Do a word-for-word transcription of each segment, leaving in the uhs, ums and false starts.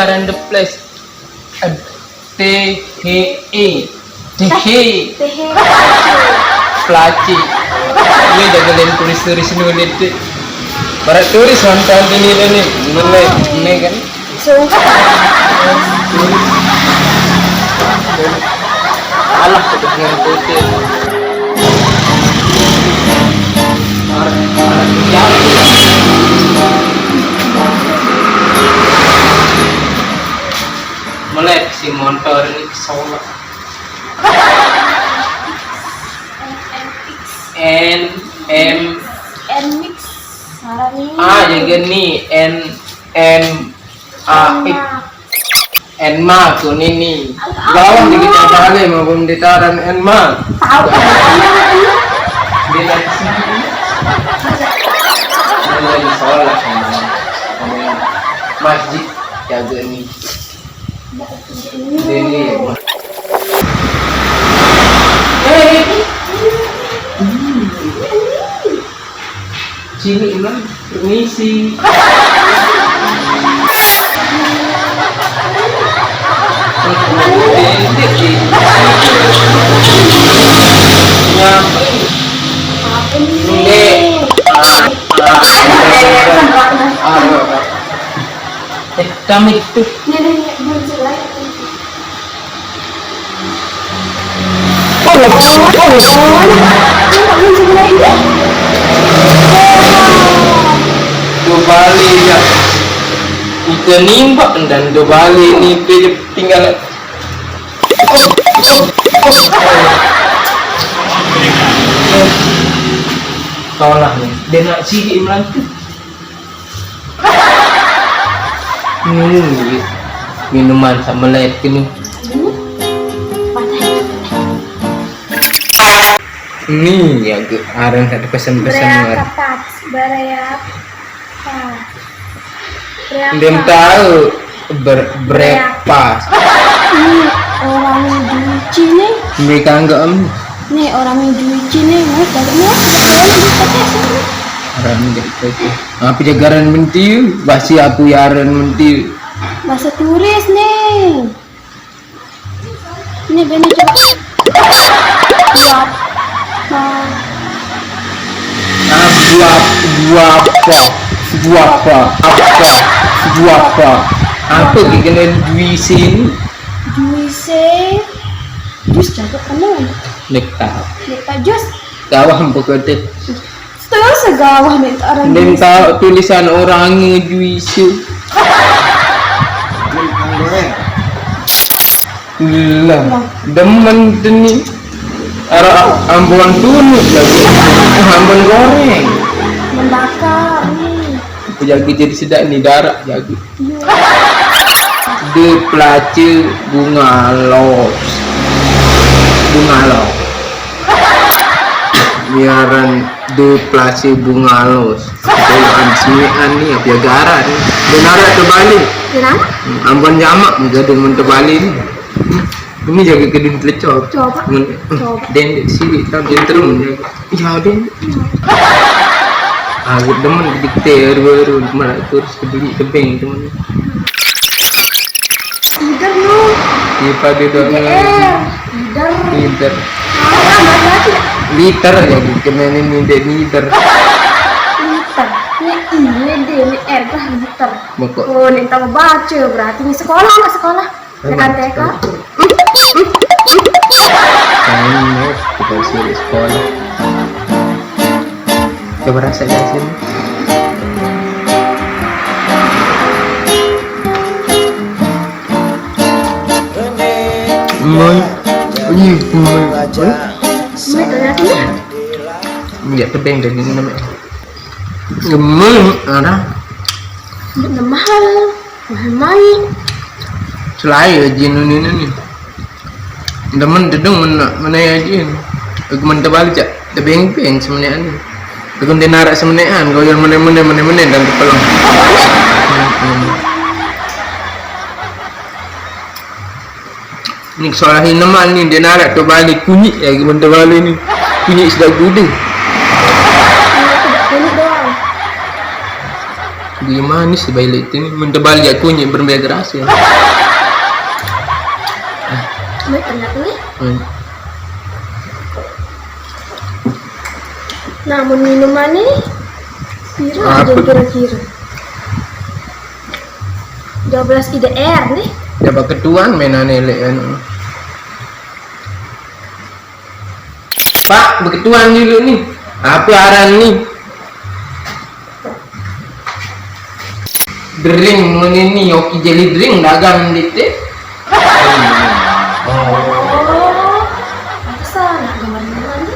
Aran the place. Eh, T H E. T H E. T H E. Pelaci. Ini jaga dan turis-turis dulu deh. Para turis mantan ini nih. Ini, ini kan. So. Alah, udah ngikutin. Melek si motor ini kesolak. N M N mix. Marah nih. Ah, jadi nih N M A X. Enmak tuh nini. Bawah dikit yang balik mau belum ditaran enmak. Tahu kan? Dia dari sini. Dia lagi sholat sama, sama masjid jaga ini. Ini. Eh, ini. Sini, Imam. Permisi. Nyampe. Ini. Ah, ah, ah, ah. Eh, kami tuh. Ini, ini, ini, muncul lagi. Dobali ya. Ita nimbak dan dobali ni pe tinggal. Tolak ni. Dia nak sigi melantik. Minum duit. Minuman sama lain kena. Ini ya, ge, arang tak ada pesan-pesan. Berapa, Pak? Berapa? Berapa? Belum tahu ber-, berapa. Ini orang Juici nih. Mereka enggak, em. Nih orang Juici nih, mau balik nih. Orang Juici. Apa jagaran mentiu? Basi aku yaran mentiu. Bahasa turis nih. Ini bener coba. Buat. Nah. Ah, buat, buat apa? Buat apa? Apa? Buat apa? Apa dikenal juisin? Juisin. Jus jago kenal. Nektar. Nektar jus. Gawah pokoknya. Setengah segawah nih, orang. Minta tulisan orang ngejuisu. Lah, demen deni. Ara ambuan tunut lagi. Ambuan goreng. Membakar nih. Aku jaga jadi sedap nih, darah jaga. De pelace bungalos. Bungalos. Biaran de pelace bungalos. Doan semean ni, apa garan ni? Dia narak tu balik. Dia narak? Hmm, amban jamak, menjadi mun terbalik ni. Hmm. Ini jaga kedua telecok. Coba. Mun, coba. Den, sini, tak, dia terus. Ya, den. Aku demen dikte baru-baru, malah terus kebeli tebing, teman. Leader lu. Iya, Pak, dia doang. Leader. Leader. Leader. Liter ya, bukan ini, dia liter. Liter. Ini I, ini D, ini R, dah liter. Mokok. Oh, ini tambah baca, berarti ini sekolah, anak sekolah. Tekan T K. Kayaknya kita suruh sekolah. Coba rasa dari sini. Moi. Ih, moi. Moi, ternyata ya. Iya, tebeng dari ini namanya. Gemeng, ada. Gemeng. Mai. Selai aja nuni nuni. Demen dedeng mana, mana ya aja. Aku mentebal jak, tebeng-beng semenean. Aku dia narak semenean, kau yang mana-mana, mana-mana dan kepelong. Ini kesalahan nama ni, dia narak tu balik kunyit ya, aku mentebal ni. Kunyit sudah gudeg. Kulit doang. Iya manis bae lek itu ni. Mun tebalik aku nyek berembe gerasa. Baik, ternyata ni. Hmm. Nah, mun minuman ni, pira Apa? Aja kira-kira? Dua belas I D R ni. Dia bak ketuan mainan elek kan. Pak, beketuan dulu ni. Apa aran ni? Drink mun ini, Oki Jelly Drink dagang di te. Oh, pantesan nak gambar minuman ni.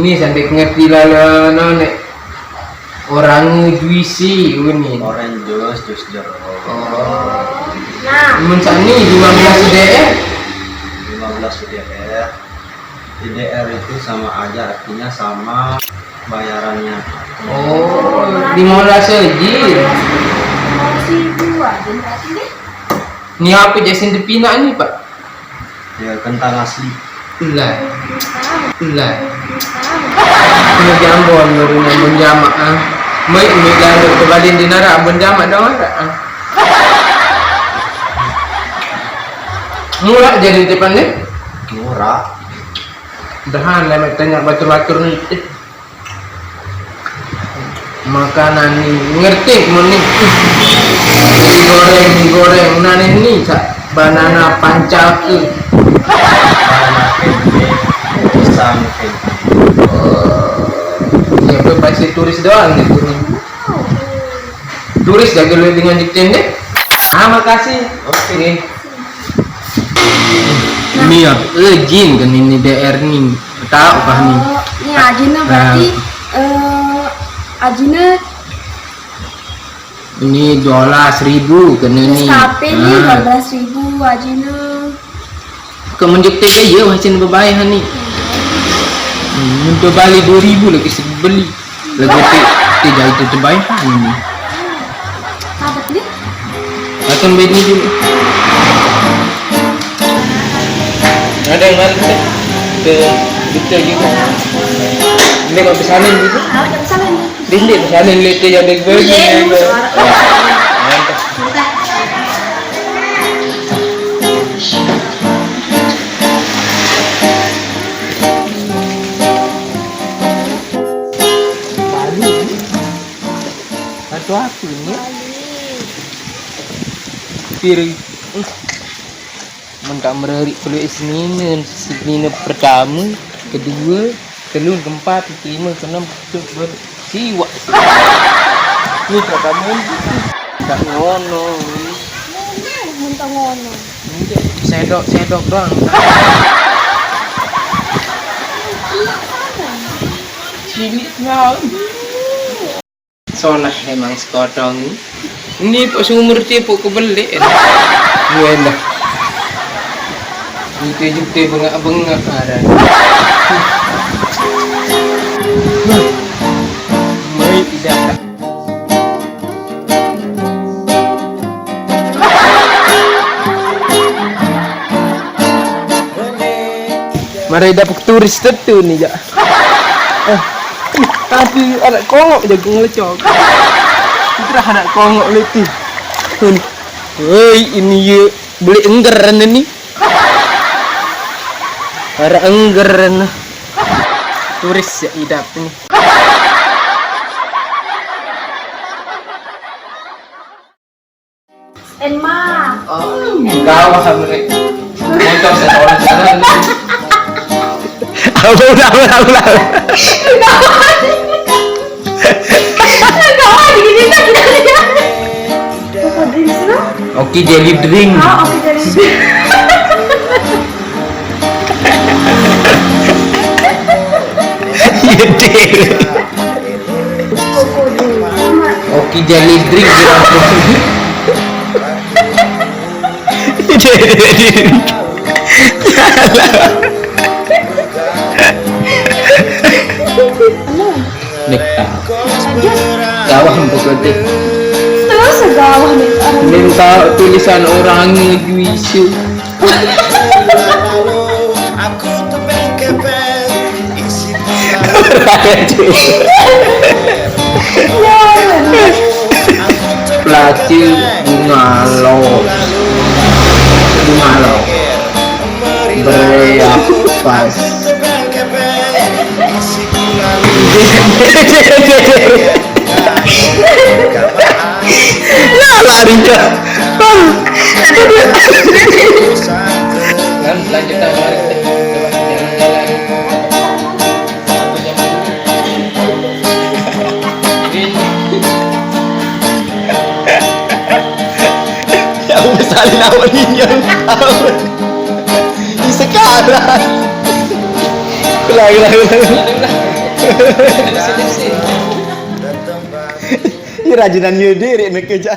Ni sampai ngerti lah, lah, no, nek. Orang juicy ni. Orange juice, jus jeruk. Oh. Nah. Mun sani lima belas I D R. Lima belas I D R. I D R itu sama aja, artinya sama bayarannya. Oh, lima belas aja. Lima belas ribu aja berarti ni. Ni apa Jason Depina ni, Pak? Ya, kentang asli. Ulah. Ulah. Kena jambon baru nyambon jamak, ah. Mai, mai lalu ke badan di narak, ambon jamak dah marak, ah. Murah jadi depan ni? Murah. Dah, lah, mai tanya batur-batur ni. Eh. Makanan ni, ngerti mun ni. Mi goreng, mi goreng. Nah, ni, ni, sa-, banana pancake. Banana pancake, pisang pancake. Ya, tu pasti turis doang ni, turis. Turis jaga lu dengan Jepang deh. Ah, makasih. Oke. Oke. Ni, eh, jin kan ini D R ni. Tahu kah ni? Oh, ni ajina berarti, eh, ajina ini dua belas ribu kena ni. Nescafe ni dua belas ribu ajina. Ke menjepit aja macam bebaik ni. Hmm, untuk balik dua ribu lagi sebeli. Lagu ti, ti jai tu terbaik ni. Apa ni? Atau bini dulu. Ada yang mana tu? Ke, kita gitu. Ini kau pesanan gitu. Apa pesanan ni? Dia ni pesanan ni, dia ada bini. Iya, ini suara. Mantap. Mantap. Bali. Satu aku ni. Piri. Mun tak mererik perlu Isnin, Isnin pertama, kedua, telun, keempat, kelima, keenam, ketujuh, ber-, siwak. Ni tak kamu. Tak ngono. Ngono, mun tak ngono. Sedok-sedok doang. Cilik ngau. Sonah emang sekotong. Ni pok sumur ti pok kebelik. Iya dah. Itu juga bengak-bengak ada. Mai tidak. Mari dapat turis tentu ni, jak. Eh, ih, tapi anak kongok jago ngelecok. Itulah anak kongok letih. Hei, ini ye boleh engger ni. Para engger ni. Turis ya idap ni. Emma. Oh, gawah, Bre. Motor saya tolong jalan. Apa udah, udah, udah. Gawah, gini, gini, gini. Apa drink sih? Oke, jelly drink. Oh, oke, jelly drink. Iya, deh. Oke, jelly drink. Nih, gawah pokoknya. Terus gawah nih. Minta tulisan orang ngejuisu. Pelatih Bunga Lo. Bunga Lo. Bereapas. Ya, lari, Cak. Kan lanjut, lari. Coba jalan-jalan. Ya, aku kesalin awak ni, yang tahu. Di sekarang. Ulang, ulang, ulang. Ini rajunan Yudi, Rik, nak kerja.